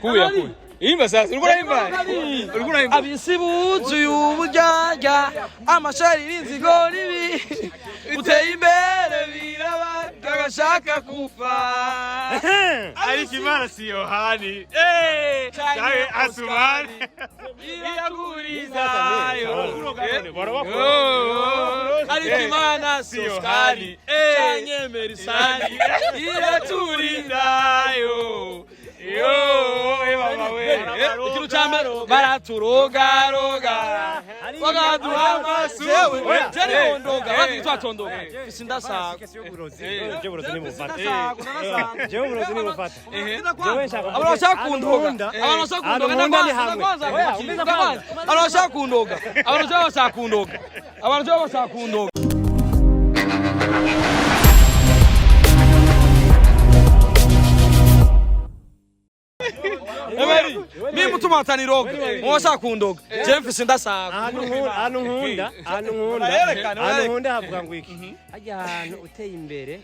Kuya kuya. Imba sasa, ulikuwa unaimba. Ulikuwa unaimba. Abisi buzuye uburyarya, amashari n'inzigo n'ibi uteye imbere biraba agashaka kufa. Ariko Imana si Yohani, canke Asumani. Iragurizayo. Ariko Imana si Oscari canke Merisani, Iraturindayo. Yo, eh mama we. Ikintu ca mbere baraturogaroga bakaduha amasu. Jewe nondoga bazi twatondoga mfise indasago. Je, uburozi nimufata. Indasago narasago. Jewe uburozi nimufata. Jewe nshaka Abantu bashaka kundoga, abantu bashaka kundoga, Ahantu nkunda ni ndakwanza, hamwe. ndakwanza, Oya, umvise ndakwanza. kwanza. Abantu bashaka kundoga, abantu bashaka kundoga, abantu bashaka kundoga. Emery, mimi mutuma ataniroga, muwashaka kundoga, jewe mfise indasago. Ahantu nkunda, ahantu nkunda, ahantu nkunda, Urayerekana, ahantu nkunda havuga ngo iki hajya ahantu uteye imbere.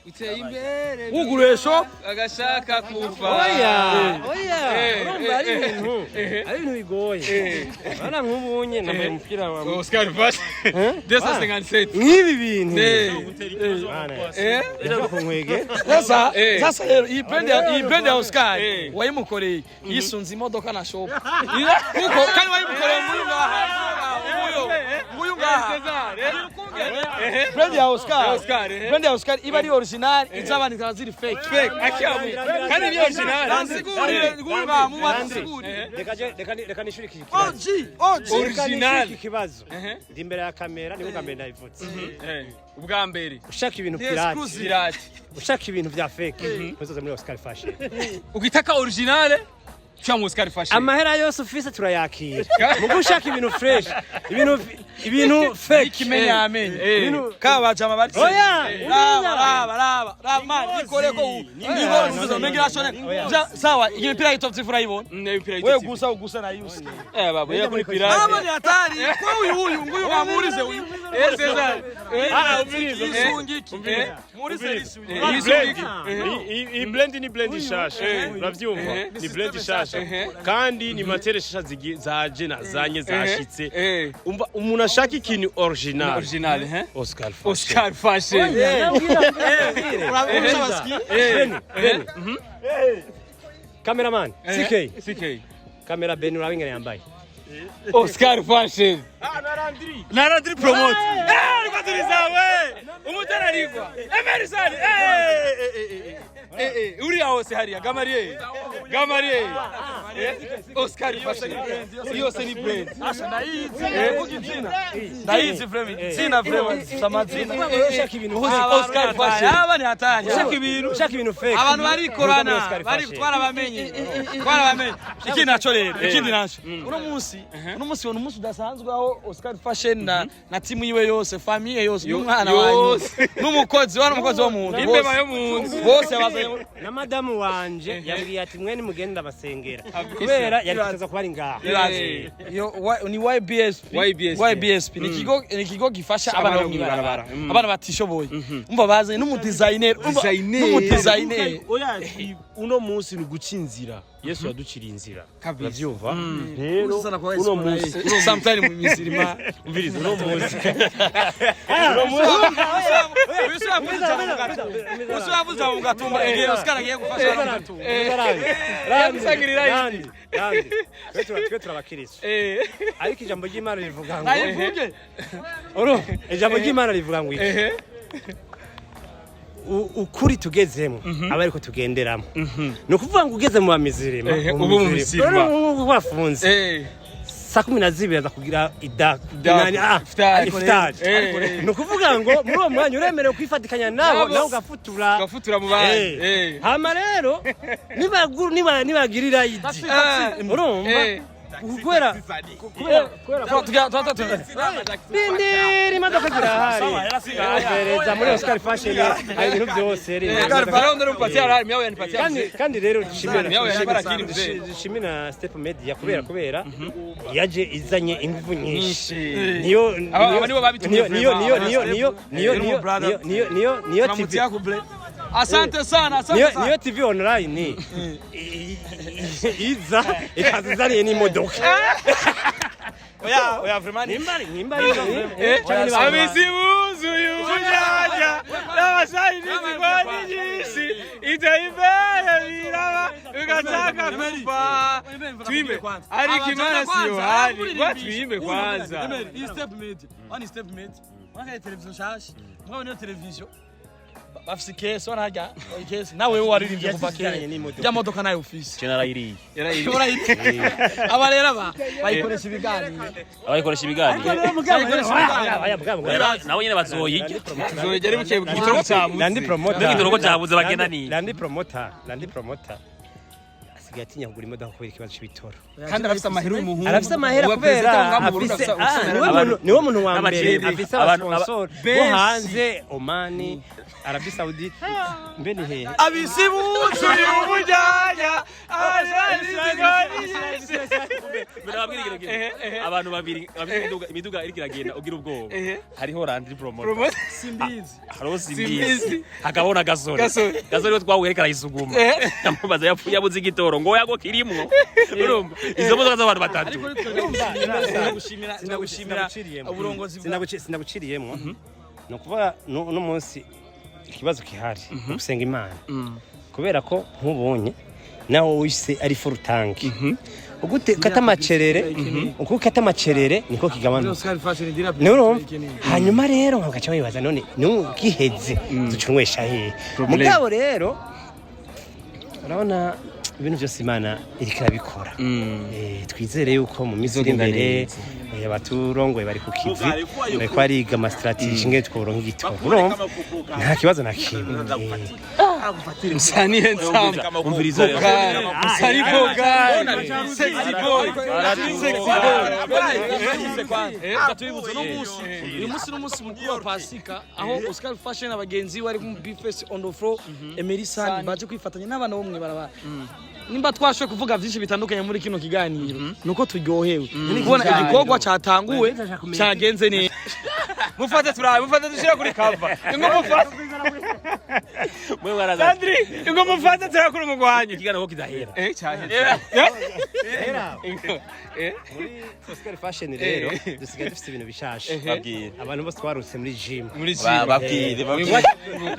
Uteye imbere. Wuguruye shop. Agashaka kufa. Oya, oya, urumva ari ibintu, ari ibintu bigoye. Urabona nk'ubunye nambaye umupira wa Oscar Fashion. 257. Nk'ibi bintu. Bana, ndashaka kunkwege. Sasa sasa rero iyi brand ya Oscar wayimukoreye yisunze imodoka na shop, kuko kandi wayimukoreye nguyu ngaha, nguyu nguyu ngaha. Brand ya Oscar, Oscar, eh. Brand ya Oscar iba ari original, iz'abandi zikaba ziri fake. Fake. Akiamu. Kandi ni original. Nansigurire nguyu ngaha mubasigurire. Reka reka nishure iki kibazo. OG OG. Reka nishure Original. iki kibazo. Ndi imbere ya kamera, nibwo bwa mbere ndabivutse. Ubwa mbere. Ushaka ibintu pirate, Exclusive. Pirate. ushaka ibintu vya fake, uzoze muri Oscar Fashion. Ukitaka original, cyangwa Oscar Fashion. Amahera yose ufise turayakira, mugo ushaka ibintu fresh, ibintu fake. Ikimenya amenye. Ibintu Kabajama bari. Oya. Raba, raba, raba, raba, man, nikore ko niko mvuze mengira shone. Sawa, iyi mipira y'itop urayibona. Wewe gusa ugusa na yusi. Eh babo, ya kuri pirate. Aba ni hatari. Kwa uyu uyu nguyu ngamurize uyu. Eh Cesar. Ah, umviriza. Isungi iki? Murize isungi. Iyi iyi blend ni blend ishasha, uravyumva, ni blend ishasha kandi ni matière shasha zaje nazanye zashitse. Umva, umuntu ashaka ikintu original, Original, hein? Oscar Fashion. Oscar Fashion. Urabona basiki? Beni, Beni. Cameraman, CK. CK. Kamera Beni, uraba ingene yambaye. Oscar Fashion. Na Landry promote. Alikuwa tulizawe. Umutararigwa. Emerson. Eh eh eh eh. Uriya hose hariya Gamariye. Gamariye. Oscar Fashion. Yose ni brand. Asha ndayizi. Vuga izina. Ndayizi vrema. Zina vrema. Samazina. Ushaka ibintu Oscar Fashion. Aba ni hatari. Ushaka ibintu fake. Abantu barikorana, Oscar bari Fashion. twarabamenye, twarabamenye. Ikindi naco rero, ikindi naco, uno munsi ni umunsi udasanzwe aho Oscar Fashion na timu yiwe yose, famille yose, n'umwana wanyu, Yose. n'umukozi wa n'umukozi wo mu nzu, Imbeba yo mu nzu. bose bazanye. Na madamu wanje yambwiye ati mwene mugende ndabasengera kubera yari kutaza kuba ari ngaha. Iyo ni YBSP. YBSP. YBSP ni ikigo gifasha abana bo mw'ibarabara, mw'ibarabara. abana batishoboye. Umva, bazanye n'umudesigner, umva, Designer. n'umudesigner. Oya, uno munsi ni uguca inzira. Yesu yaduciriye inzira. Kabisa. Uravyumva rero, uno munsi Sometime mu mizirima. Umviriza, uno munsi Usiyavuze mu gatumba igihe Oscar agiye gufasha mu gatumba. Yadusangirira. Randi, Randi, twe turabakiristo, ariko ijambo ry'Imana rivuga ngo Nayivuge. Ijambo ry'Imana rivuga ngo iki? Ukuri tugezemo aba ariko tugenderamo, ni ukuvuga ngo ugeze mu bamizirima, Ubu mu misirima. Wafunze saa 12 aza kugira Idaku. inani, Ifutari. ifutari. Ni ukuvuga ngo muri uwo mwanya uremerewe kwifatikanya nabo, Nabo. nawe ugafutura. Ugafutura mu bandi. Hama rero nibagirira idi, urumva, kubera rindira, imodoka zirahari. Bereza muri Oscar Fashion hari ibintu byose. Oscar Fashion ndo nimpatia rari miawe yanipatia. Kandi rero dushimira Miawe yanipara akili mzee. dushimira Step Media kubera yaje izanye ingufu nyinshi, niyo Aba nibo babitumye. Niyo niyo niyo niyo niyo niyo niyo niyo niyo niyo TV Asante sana, asante niyo sana. Niyo TV online. Iza ikaza izaniye n'imodoka. Oya, oya, vraiment. Nimba ari Abisi buzuye ubujanja n'abasayinizi kwani nyinshi iteye imbere biraba ugataka kufa. Twimbe ariko Imana siyo hari ngo twimbe kwanza. Iyi Step Media, one Step Media, wakaye televiziyo nshasha, mugabo niyo televiziyo bafise ikesi, wana harya ikesi nawe waririmbye kuva kera, ya modoka nayo ufise. Je narayiriye. Aba rero aba bayikoresha ibiganiro. Abayikoresha ibiganiro. Bayikoresha ibiganiro. Nabo nyene bazoyirya. Tuzogera buke igitoro cyabuze. Landi Promoter. Mbega igitoro cyabuze bagenda ni Landi Promoter asigaye atinya kugura imodoka kubera ikibazo c'ibitoro. Kandi arafise amahera uyu muhungu. Arafise amahera Uwa kubera perezida ngaha mu Burundi afise afise niwe muntu, niwe muntu wa mbere afise abasponsor bo benshi. Hanze, Omani, Arabie Saoudite, mbe ni hehe? Abisi buzuye ubujanja abasayinizi kwani nyinshi. Ndababwira ikintu kimwe. Abantu babiri bafite imiduga iriko iragenda ugira ubwoba, hariho Landry Promoter, Simbizi. Hariho Simbizi. Simbizi, hakabaho na Gasore. Gasore. Gasore we twahuye ariko arayisuguma, ndamubaza yapfuye yabuze igitoro ngo yago kirimwo. Urumva izo modoka z'abantu batatu. Turagushimira uburongozi bwa Sinaguciriyemo, ni ukuvuga uno munsi ikibazo gihari ni ugusenga Imana, kubera ko nk'ubonye nawe wise ari full tank, ugute ukata amacerere, uko ukata amacerere niko kigabanuka. Oscar Fashion dira. Nurumva, hanyuma rero nkagaca wibaza none nugiheze ducunywesha hehe? Mugabo rero urabona ibintu byose Imana iriko irabikora. Twizere yuko mu minsi iri Bizogenda imbere neza. Abaturongoye bari ku kivi, bariko bariga ama stratégie ngene tworonka igitoro. Urumva nta kibazo na kimwe. Msanii handsome. Umviriza rero. Msanii bogai. Sexy boy. Sexy boy. Reka tubibutse uno munsi, uyu munsi ni umunsi mukuru wa Pasika, aho Oscar Fashion na bagenzi we ari mu Bface on the floor, Emery San baje kwifatanya n'abana bo mw'ibarabara. Nimba twashoboye kuvuga byinshi bitandukanye muri kino kiganiro, nuko turyohewe kubona igikorwa cyatanguwe cyagenze neza. Mufate turabe, mufate dushira kuri cover. Ingo mufate. Mwe mwaraza. Sandri, ingo mufate turakuri umugwanyi. Ikiganiro ko kidahera. Eh, cyaheze. Eh. Muri Oscar Fashion rero dusigaye dufite ibintu bishasha. Babwire. Abantu bose twarutse muri gym. Muri gym. Babwire, babwire.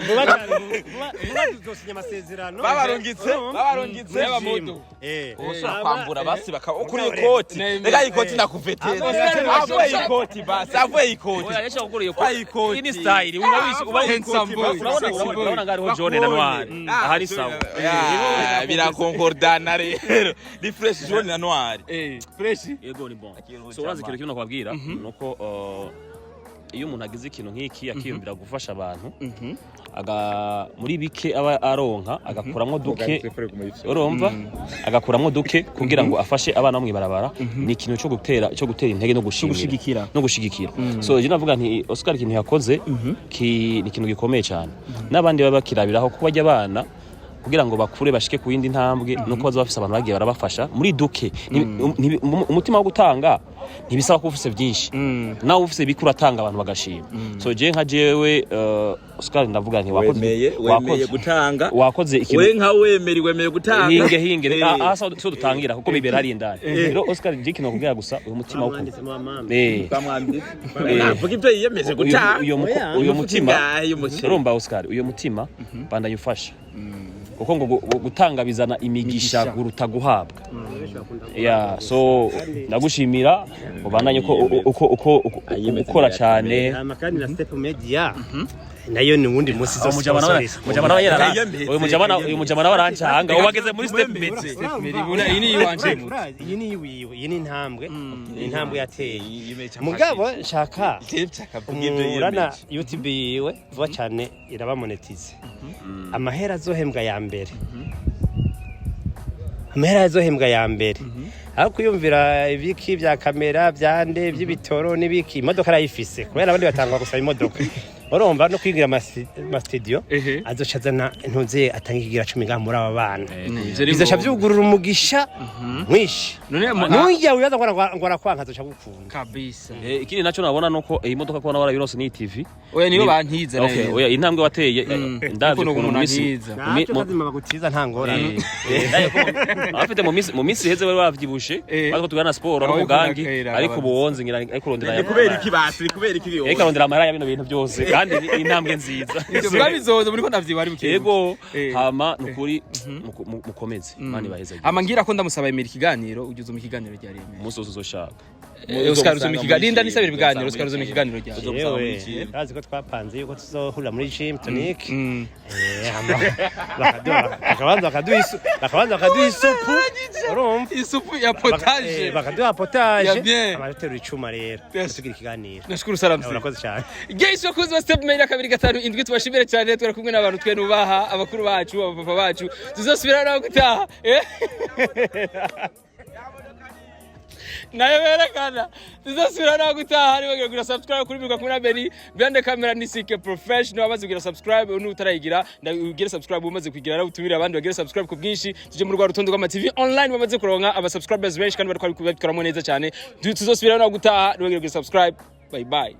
Vuba cyane, vuba tuzosinya amasezerano. Babarungitse, babarungitse. Y'abamodo. Ushobora kwambura basi bakaba ukuri ikoti. Reka ikoti nakufeteza. Avuye ikoti basi, avuye ikoti. Oya, yashaka gukora iyo Avuye ikoti. Iyi ni style uba Handsome boy. urabona Sexy boy. urabona ngariho jaune na noir, aha ni sawa. Ya, birakonkordana rero. Ni fresh jaune na noir. Eh, fresh. Yego, ni bon. So urazi ikintu kimwe nakubabwira nuko iyo umuntu agize ikintu nk'iki akiyumvira gufasha abantu, aga muri bike aba aronka agakuramwo duke, urumva, agakuramwo duke kugira ngo afashe abana bo mw'ibarabara, ni ikintu cyo gutera intege no gushimira. Gushigikira. No gushigikira. So je navuga nti Oscar ikintu yakoze ni ikintu gikomeye cyane, n'abandi baba bakirabiraho kuba bajya abana kugira ngo bakure bashike ku yindi ntambwe, nuko baza bafise abantu bagiye barabafasha muri duke. Umutima wo gutanga ntibisaba kuba ufise byinshi, nawe ufise bike uratanga abantu bagashima. So je nka jewe Oscar ndavuga nti wakoze Wemeye gutanga. Wakoze ikintu. We nka wemeri wemeye gutanga. Hinge hinge, aha so dutangira kuko bibera ari indani. Rero Oscar, je ikintu nakubwira gusa, uyu mutima wo Bamwanditse. Navuga ibyo yiyemeje gutanga. Uyu mutima Ingahe y'umuceri? Urumva Oscar, uyu mutima bandanye ufasha, kuko ngo gutanga bizana imigisha kuruta guhabwa. Ya, so ndagushimira, ubandanye uko ukora cyane. Hama kandi na Step Media nayo ni uwundi munsi. Uwo mujama nawe, mujama nawe uyu mujama nawe arancanga, ubu ageze muri Step Media. Iyi ni iwanje. Iyi ni iwiwe, iyi ni intambwe, ni intambwe yateye. Mugabo nshaka umurana YouTube yiwe vuba cyane iraba monetize, amahera azohembwa ya mbere, amahera azohembwa ya mbere aho kwiyumvira ibiki bya kamera byande by'ibitoro n'ibiki. Imodoka arayifise, kubera abandi batangwa gusaba imodoka. Urumva no kwigira ama studio, Ehe. azoca azana ntuze atanga ikigira 10 ngaha muri aba bana. Ivyo ni Bizoca ngombwa. vyugurura umugisha mwinshi. None Nujya wibaza ngo arakwanka, azoca gukunda. Kabisa. Ikindi naco nabona nuko iyi modoka kubona warayironse ni TV. Oya, niyo bantiza. Okay, oya, intambwe wateye, ndavye Ariko ukuntu mu umuntu minsi antiza. Ntacyo kazima bagutiza, nta ngorane. Abafite mu minsi iheze bari bavyibushe, bariko tugana siporo Aho no mugangi, kunakera, ariko kabisa. ubu wonze ngira ariko rondera Ni kubera iki basi? Ni kubera iki biyoza? Ariko arondera amahera ya bino bintu byose, kandi ni intambwe nziza. Ivyo biba bizoza muri ko ndavyiba ari buke. Yego, hama nukuri mukomeze, Imana ibaheze. Ama ngira ko ndamusaba Emera ikiganiro, ugeze mu kiganiro rya Emera. Umunsi wose uzoshaka. Oscar uzoma ikiganiro. Linda nisabira ibiganiro, Oscar uzoma ikiganiro rya. Yewe, urazi ko twapanze yuko tuzohurira muri gym tonic. Hama bakabanza bakaduha isupu, urumva? Isupu ya potage. Bakaduha potage. Ya bien. Amatera icuma rero tugira ikiganiro. Nashukuru sana mzee. Urakoze cyane. Guys, bakunzi ba Step Mail 257, tubashimire cyane. Twari kumwe n'abantu twe nubaha, abakuru bacu, abapapa bacu. Tuzosubira nawe gutaha. Nayo berekana tuzosubira nawe gutaha. Nibagira kugira subscribe kuri Biruka kumwe na Beni. Behind the camera ni CK Professional. Amaze kugira subscribe n'utarayigira, ugire subscribe. Umaze kugira nawe utumire abandi bagire subscribe ku bwinshi, tuje mu rwa rutonde rw'ama TV online bamaze kuronka aba subscribers benshi kandi bariko babikoramo neza cyane. Tuzosubira nawe gutaha. Nibagira kugira subscribe. Bye bye.